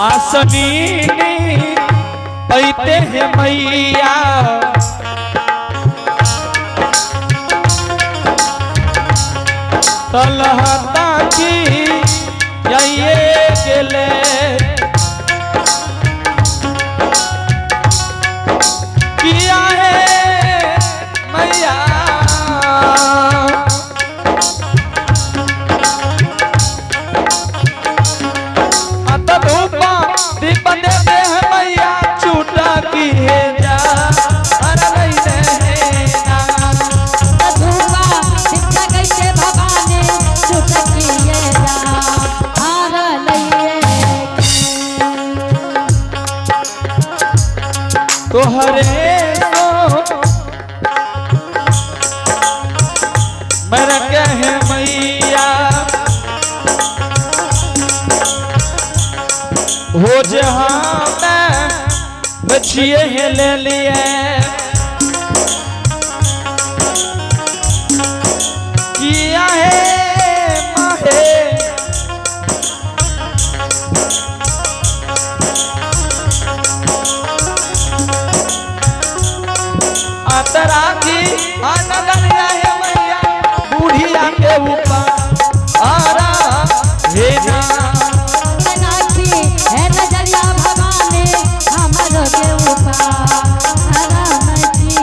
आसनी पैते हैं मैया। तलहता की जाइए गेले किया है मैया। अत धूपा दीप देते हैं मैया चूटा की है जा अरे नहीं देना। धूपा दीप गईते भवानी चुटकिए जा हार लइए। तोहरे सो मर कहे मैया हो जहाँ मैं बचिए हैं ले लिए किया है माहे। अंतरा की आनंद है मैया बूढ़िया के ऊपर आरा हे ना। नाखी है नजरिया भवानी हमरो के ऊपर हराम जी।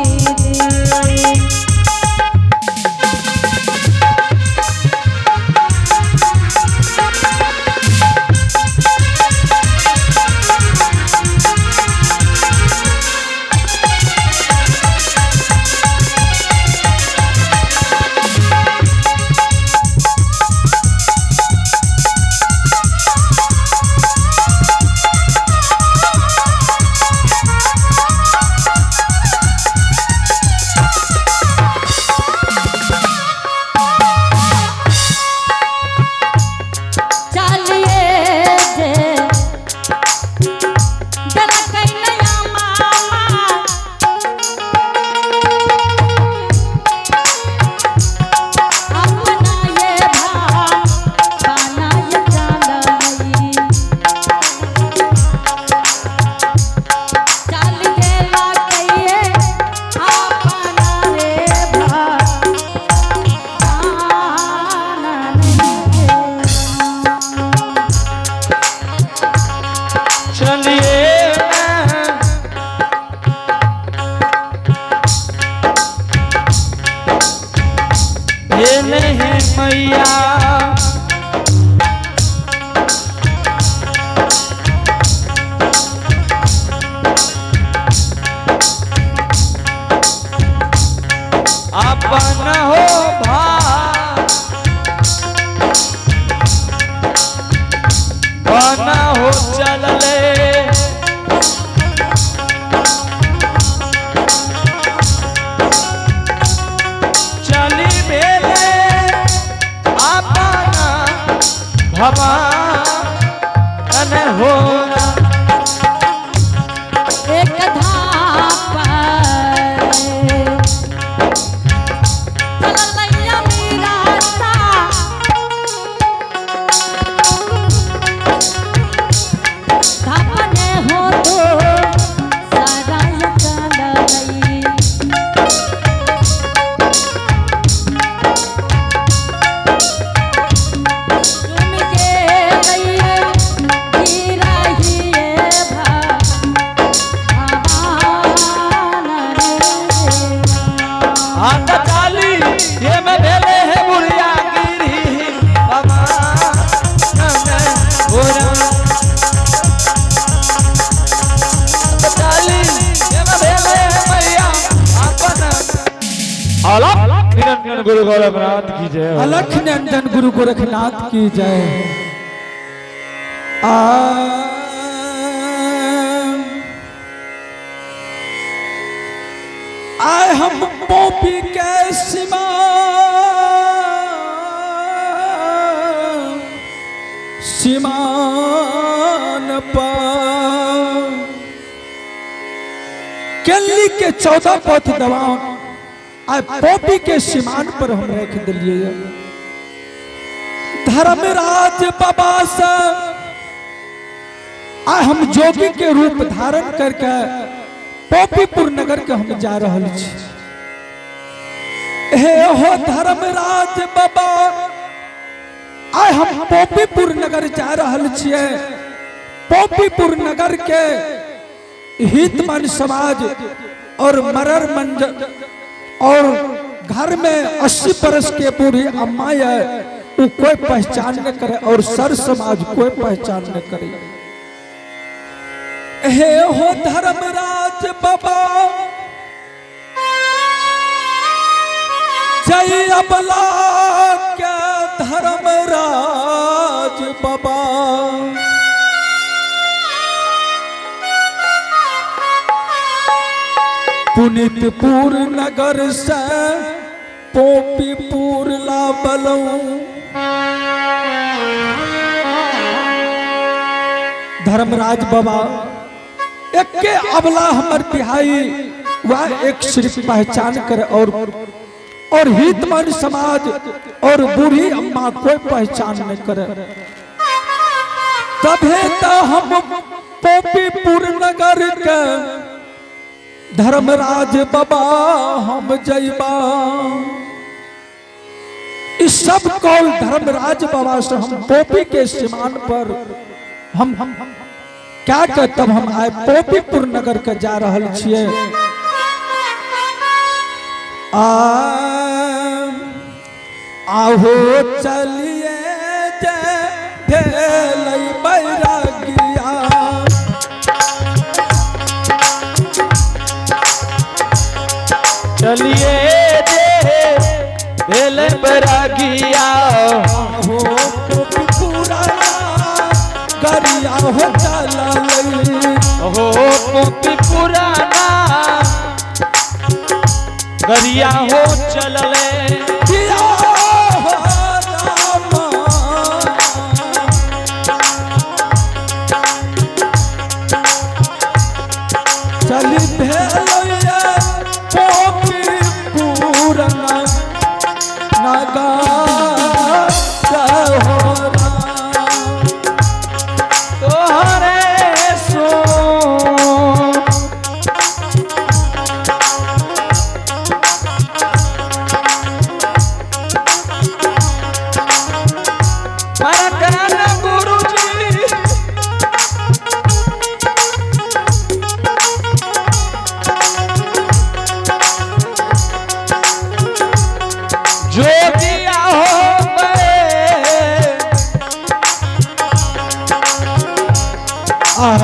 चलिए जे जरा कैलया मामा अपना ये भा बाना ये चालई। चल गेला कहिए अपना रे भा बाना नहीं। चलिए ये नहीं मैया अपन हो भा बना हो चलले चली भेले अपना भवान हो। एक धाप चललैया मीराता धापने हो तो सराय चललई। तुम के लइए गिरहिए भा हाथ चाली ये में भेले है बुढ़िया गिरी भवान हो। चाली ये में भेले है मैया अपन अलख निरंजन गुरु गोरखनाथ की जय हो। अलख नंदन गुरु गोरखनाथ की जय। आए हम पोपी के सीमा सीमान पर केली के 14 पथ दवा आए पोपी के सीमान पर हम रख दिलिए। धर्मराज बाबा से आ हम जोगी के रूप धारण करके पोपीपुर नगर के हम जा रहल छी। हे हो धर्मराज बाबा, आय हम पोपीपुर नगर जा रहल छियै। पोपीपुर नगर के हितमन समाज और मरर मंज और घर में 80 बरस के बूढ़ी अम्मा है, वो कोई पहचान न करे और सर समाज कोई पहचान न करे। हे हो धर्मराज बाबा, जय अबला के धर्मराज बाबा, पुनितपुर नगर से पोपीपुर ला बलऊं। धर्मराज बाबा एक के अबला हमर बिहाई वह एक सिर्फ पहचान कर और हितमन समाज और बूढ़ी अम्मा कोई पहचान नहीं करे। तभे तो हम पोपीपुर नगर के धर्मराज बाबा हम जइबा। इस सब कौल धर्मराज बाबा से हम पोपी के सीमान पर हम क्या कर तब हम आए पोपीपुर नगर के जा रहल छियै। आहो चलिए जे भेलै बैरागिया, चलिए जे भेल बैरागिया, आहो पोपीपुरा गरिया हो चललै, हो पोपी पुराना गरिया हो चलले। किया हो रामा, चली भेलै पोपीपुर नगर हो राम। तोहरे सो मरकन गुरुजी जोगिया हो मैं आह,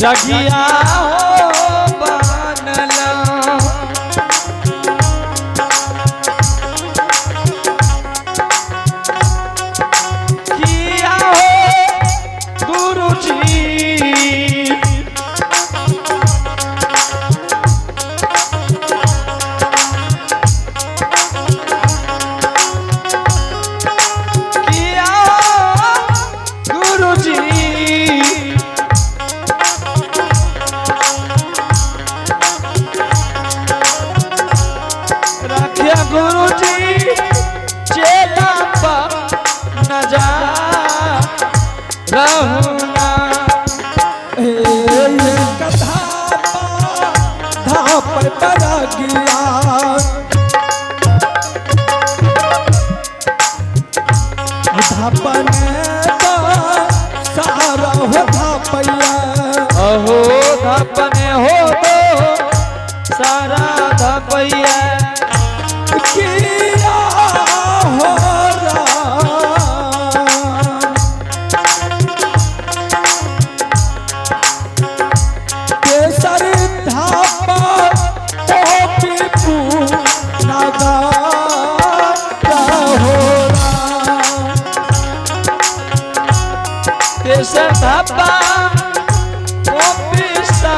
रगिया हो बनला। किया हो गुरुजी किया हो गुरुजी राखिया गुरुजी चेला पा न जा रहूना। ए कथा धाप पर गया, धापन सारा हो धापैया, अहो धपने हो तो सारा धपैया। किया हो राम। केसर धापा पोपीपू नगा हो राम। केसर धपा पोपिसा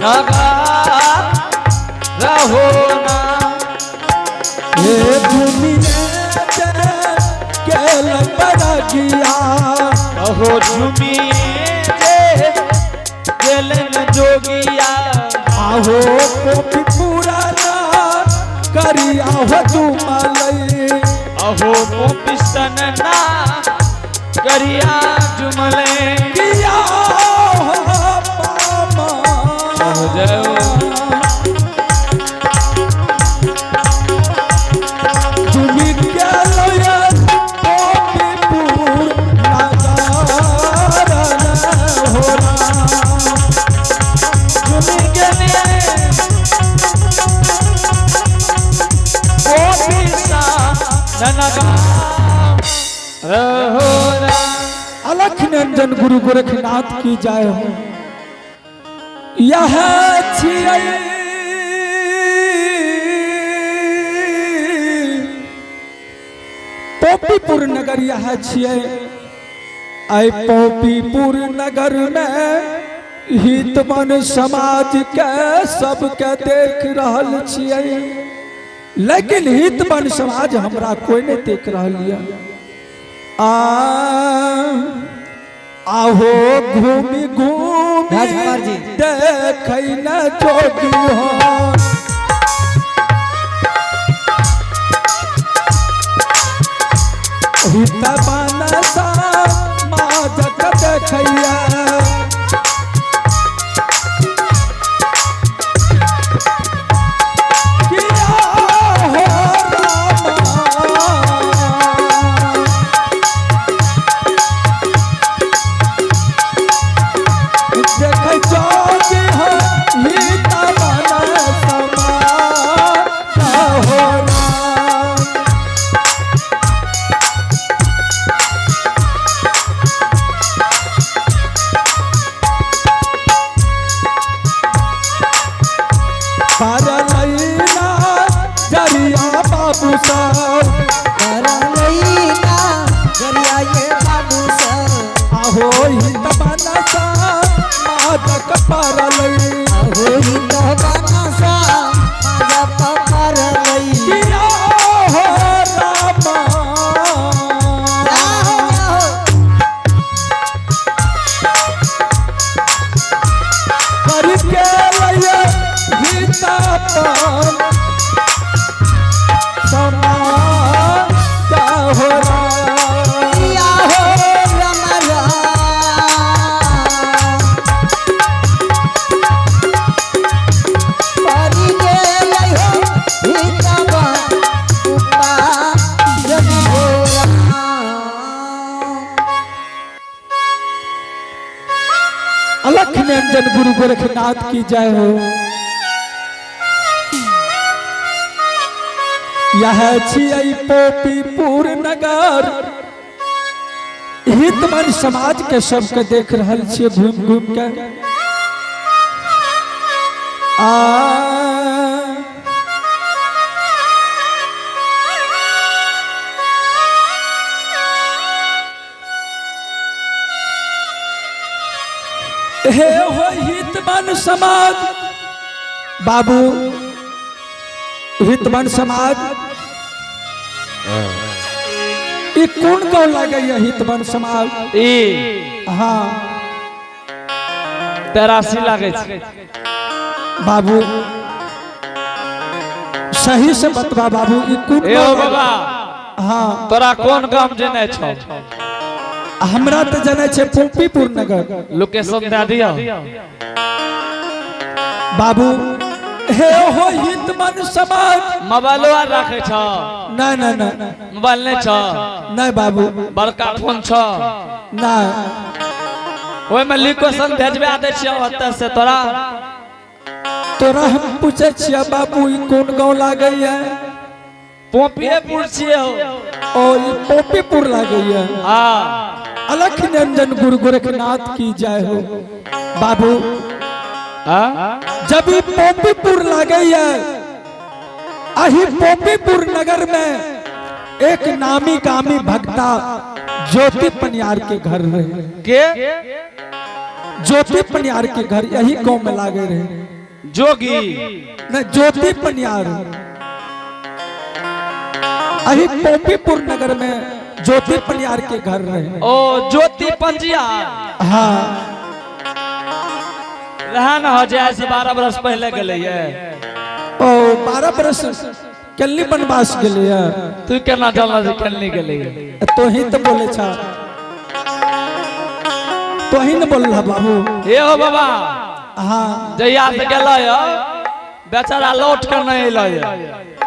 नगा रहो ना। हे दुनिया केल पर गया, अहो झुमिए जे गेलन जोगिया, आहो पोपी पुराना करिया हो तुमलई, अहो तन ना गरिया जुमले। किया हो मामा। जय हो। झूमी गेलै पोपीपुर नगर हो राम। झूमी गेले पोपी सा ननगा रहो राम। अलख निरंजन गुरु गोरखनाथ की जय हो। यह छियै पोपीपुर नगर, यह छियै ऐ पोपीपुर नगर में हितमन समाज के सबके देख रहल छियै, लेकिन हितमन समाज हमरा कोई नहीं देख रहल यऽ। आ आहो घूमि घूमि राजकुमार जी। देखै न जोगी हो। हित बनसा माजक देखैया। किया हो रामा। देखै जोगी हो हित बन समा हो राम। परलैना जरिया बाबू साहब। करलैना जरिया ये बाबू सर। आहो हित बनसा मादक परलै। अहो हित बनसा माझा परलई। किया हो रामा। जाहो जाहो। करके लय हित बन समा हो राम। किया हो राम राम। परी गेलै हो हित बन उपारन हो राम। अलख निरंजन गुरु गोरखनाथ की जय हो। यह छियै पोपीपुर नगर, हितमन समाज के सबके देख रहल छियै घूम घूम के। आ हे हो हितमन समाज बाबू, हितमन समाज ई कोन गाँव लागैया हितमन समाज? ई हाँ। 83 लागै छै। बाबू सही से बतबा बाबू, ई कोन ए हो गाँव? बाबा। हाँ। तोरा कोन गाम जेनाइ छौ? हमरा तऽ जनै छै पोपीपुर नगर। लोकेशन दए दियौ। बाबू हे हो हितमन समाज। मोबाइलो आर राखै छौ? नहीं नहीं नहीं। मोबाइल नहि छौ? नहीं बाबू। बड़का फोन छौ? नहीं। ओहिमे लोकेशन भेजबा दै छियौ ओतऽ से तोरा। तोरा हम पूछे छियै बाबू, ई कोन गाँव लागैया? पोपिएपुर छियै हो। ओ ई पोपीपुर लागैया? हाँ। अलख निरंजन गुरु गोरखनाथ की जय हो। बाबू हाँ? जब ई पोपीपुर लागैया, अही पोपीपुर नगर में एक नामी गामी भक्ता ज्योति पनियार के घर रहे। के? ज्योति पनियार के घर यही गांव में लागे रहे। जोगी? न, ज्योति पनियार, अही पोपीपुर नगर में ज्योति पनियार के घर रहे। ओ ज्योति पंजिया? हाँ। रहा न हो जाए से 12 बरस पहले गेलै ये। ओ 12 बरस केलनी बनवास गेलैया। तू केना जानल जे केलनी गेलैया? तोही तो बोले छा, तोही ने बोल रहा बाबू। हे हो बाबा। हाँ। जहिया से गेलै बेचारा लौट के नहीं एलै।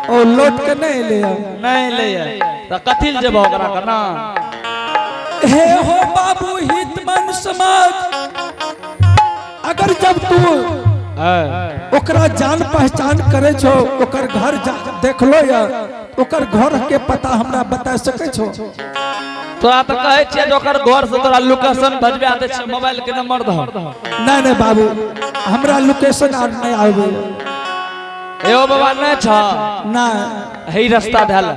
ओ लौट के नहीं एलै? नहीं एलै तऽ कथी लए जेबह ओकरा कना? हे हो बाबू हितमन समाज, अगर जब तू ओकरा जान पहचान करे छो, ओकर घर देखलो या ओकर घर के पता हमरा बता सके छो? तोरा तऽ कहै छियै जे ओकर घर से तोरा लोकेशन भेजबा दै छियै, मोबाइल के नंबर दह। नहीं नहीं बाबू, हमरा लोकेशन आर नहीं आवे। एहो बाबा नहीं छ? ना। हे रास्ता धैल।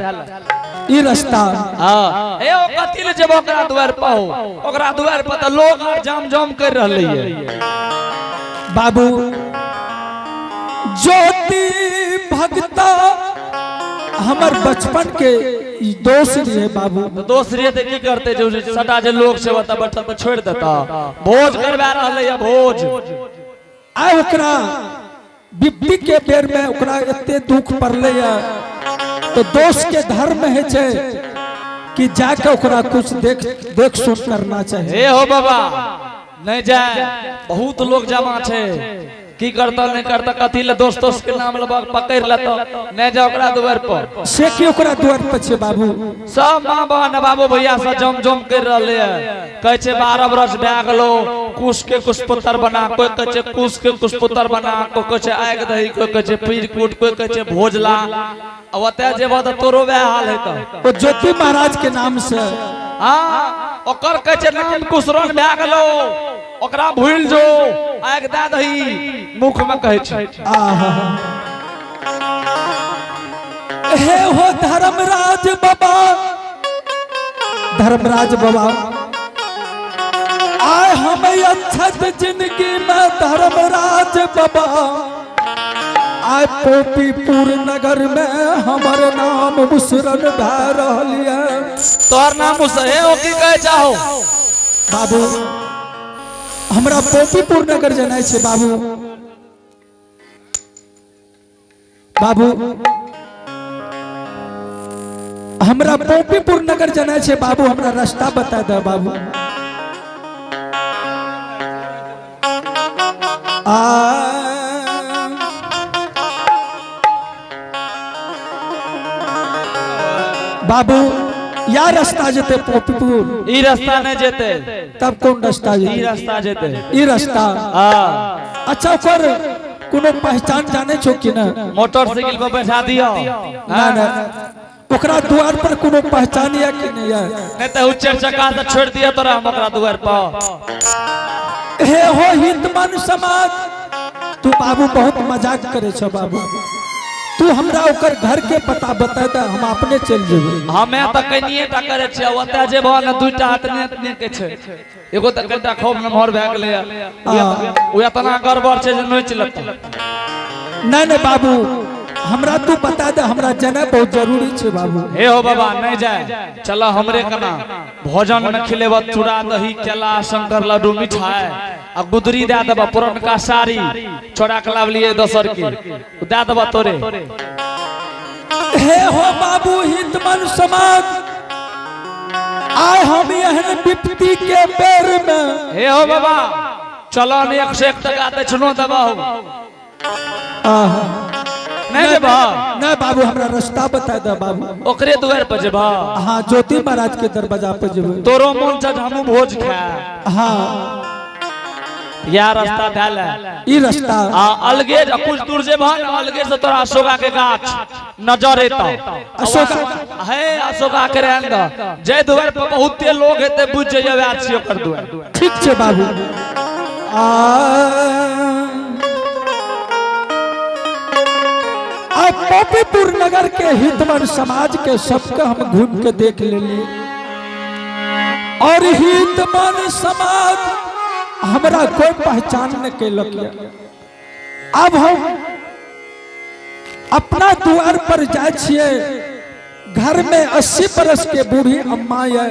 ई रास्ता? हाँ। हे ओ कथी ले जेबो ओकरा दुआर पर? ओकरा दुआर पर तऽ लोग आर जाम जाम कर रहलै ये। बाबू ज्योति भगता हमर बचपन के ई दोस्त रहे बाबू। तो दोस्त रहे तऽ की करते? जे सटा जे लोग छै ओतऽ बैठल तऽ छोड़ि देता? भोज करवा रहलै ये भोज। आइ ओकरा विपत्ति के बेर में ओकरा एते दुख पड़लै ये तो दोस्त के धर्म है छै कि जाके ओकरा कुछ देख देख सुन करना चाहिए। हे हो बाबा नहीं जाए, बहुत लोग जमा छै, की करता नहीं करता, कथी ले दोस्त दोस्त के नाम लेबा पकड़ लेता। नहीं जा ओकरा दुआर पर। से की ओकरा दुआर पर छै बाबू? सब माँ बाबा नबाबो भैया सब जम जम कर रहले है। कहै छै 12 बरस भए गेलो, कुश के कुश पुत्र बना। कोई कहै छै कुश के कुश पुत्र बना, कोई कहै छै आगि दही, कोई कहै छै पीर कूट, कोई कहै छै भोजला। आ ओतय जेबह तऽ तोरो वएह हाल हेतौ। ओ ज्योति महाराज के नाम से? हाँ, ओकर कहै छै नाम कुशरण भए गेलो, ओकरा भूलि जो, आगि दए दही मुख में कहै छै। आहा। हे हो धर्मराज बाबा, धर्मराज बाबा, आय हम अच्छत जिंदगी में धर्मराज बाबा आय पोपीपुर नगर में हमर नाम मुसरन भए रहल ये। तोहर नाम उस हे ओ की कहै चाहो? बाबू, हमरा पोपीपुर नगर जेनाइ छै बाबू। बाबू, हमरा पोपीपुर नगर जेनाइ छै बाबू, हमरा रास्ता बता दे बाबू। आ बाबू, या रास्ता जेते पोपीपुर? ई रास्ता नहीं जेते। तब कौन रास्ता ई जेते? रास्ता जेते। ई रास्ता? हाँ। अच्छा, ओकर कोनो पहचान जाने छो कि ना? मोटरसाइकिल पर बैठा दियो। ना ना, ओकरा द्वार पर कोनो पहचान या कि नहीं है? नहीं तो उ चारि चक्का से छोड़ दिया तोरा हम ओकरा दुआर पर। हे हो हितमन समाज, तू बाबू बहुत मजाक करे छो बाबू। तू हमरा ओकर घर के पता बता दे, हम अपने चल जेबै। हमे तऽ कनिए टा करे छियै, ओतय जेबह ने दूटा एतने एतने के छै, एगो तऽ कनिटा खूब नमहर भए गेलै, ओ एतना गड़बड़ छै जे नोचि लेतौ। नहीं नहीं बाबू, हमरा तू बता दे, हमरा जेनाइ बहुत जरूरी छै बाबू। हे हो बाबा नहीं जाए, चल हमरे कना भोजन में खिलेब चूड़ा दही केला शंकर लड्डू मिठाई आ गुदरी दए देबह, पुरनका साड़ी चोरा के लावलिए दोसर के, उ दए देबह तोरे। हे हो बाबू हितमन समाज, आय हम एहन विपत्ति के बेर में हे हो बाबा चलो ने 101 टका दक्षिणो देबह। आहा। नहीं जेबह? नहीं बाबू, हमरा रास्ता बता दे बाबू। ओकरे दुआर पर जेबह? हाँ, ज्योति महाराज के दरवाजा पर जेबै। तोरो मन छै जे हमहूँ भोज खाए? हाँ। या रास्ता धैल है। ई रास्ता? आ अलगे कुछ दूर जेबह ने, अलगे से तोरा अशोका के गाछ नजर एतौ। अशोका? हे अशोका के रहन दह, जय दुआर पर बहुते लोग हेतै, बुझ जइयै वएह छियै ओकर दुआर। ठीक छै बाबू। आ आ पोपीपुर नगर के हितमन समाज के सबके हम घूम के देख लेली और हितमन समाज हमरा कोई पहचान न कैलक ये। अब हम अपना द्वार पर जाय छियै, घर में 80 बरस के बूढ़ी अम्मा ये,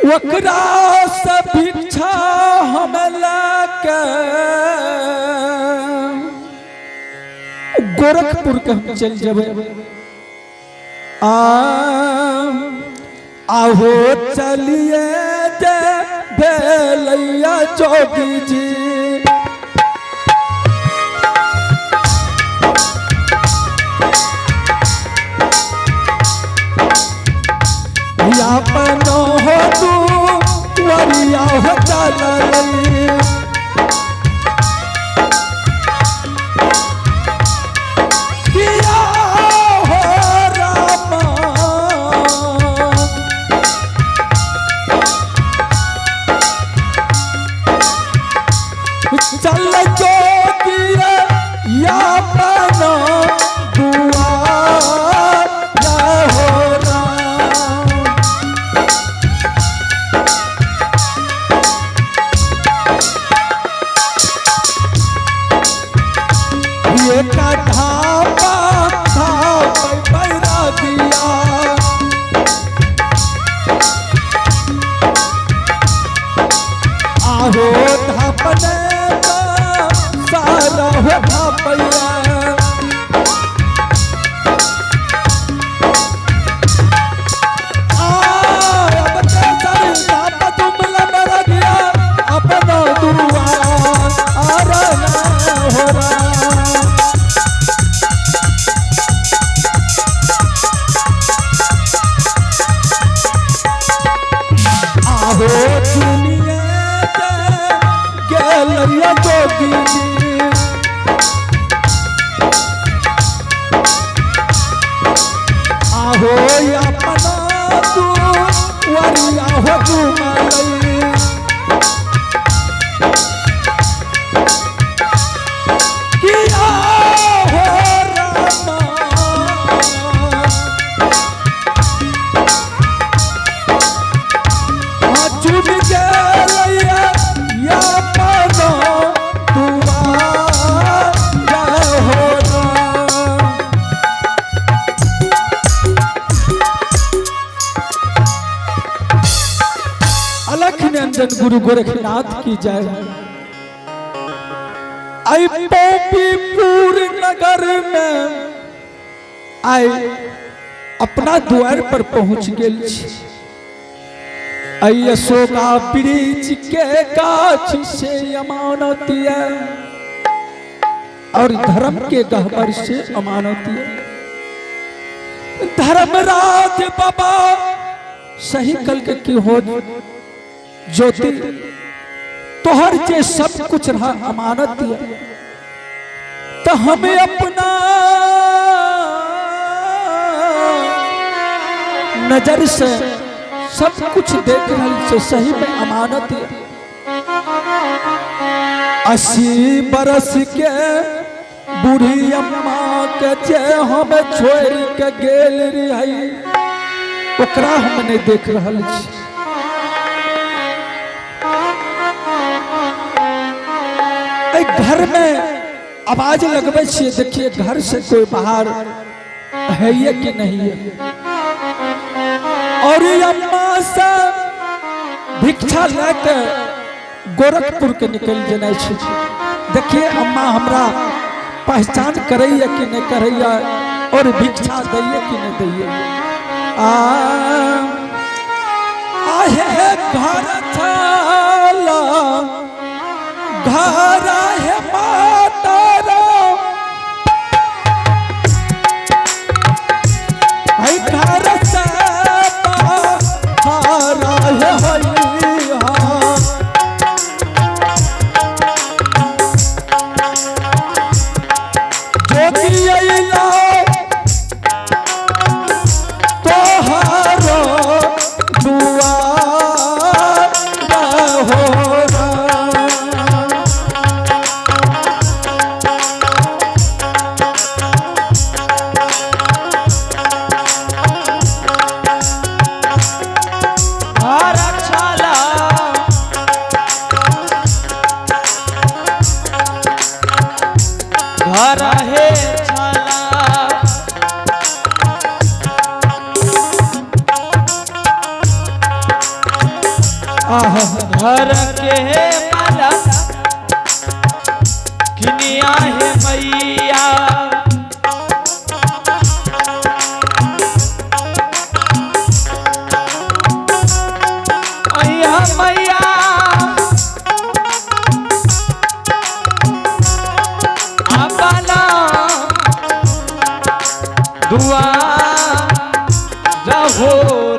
ओकरा से भिक्षा हम लके गोरखपुर के हम चल जबे। आ आहो चलिए जे भेलैया जोगी जी। अपनो हो तू वरिया हो चलई। किया हो रामा। चल जोगिया या पनो दुआर हो राम। ये कढ़ापा था पैरा दिया। आहो धापने का सारा हो धापैया। आ, अब ते सर धाप तुमला मर गया, अपना दुआर आरा हो राम। आहो दुनिया गेलैया जोगी जी। आहो अपना तू वरिया हो जुमलई। किया हो रामा। चुन गेलैया या पनो दुआर हो राम। अलख निरंजन गुरु गोरखनाथ की जय। आई पोपीपुर नगर में आई अपना द्वार पर पहुंच गेल छी। आई अशोका वृक्ष के गाछ से अमानतिया और धर्म के गहबर से अमानतिया। धर्मराज बाबा सही कल के की हो ज्योति तोहर जे सब कुछ रहा अमानत दिया, तो हमें अपना नजर से सब कुछ देख रही से सही में अमानत है। 80 बरस के बूढ़ी अम्मा के जे हम छोड़ के गेल रही, ओकरा हम नहीं देख रहल छी। एहि घर में आवाज लगबै छियै, देखिए घर से कोई बाहर है ये कि नहीं है। और ई अम्मा से भिक्षा लेके गोरखपुर के निकल जेनाइ छै। देखिए अम्मा हमरा पहचान करैया कि नहीं करैया और भिक्षा दैया कि नहीं दैया। आ आहे घर छाला घर आहे माता रो, आई घर से बाहर आहे हैया। जोगी अइला तोहारो दुआर हो राम। घर छाला घर हे छाला। आहा। घर के माला किनिया हे मैया। हो।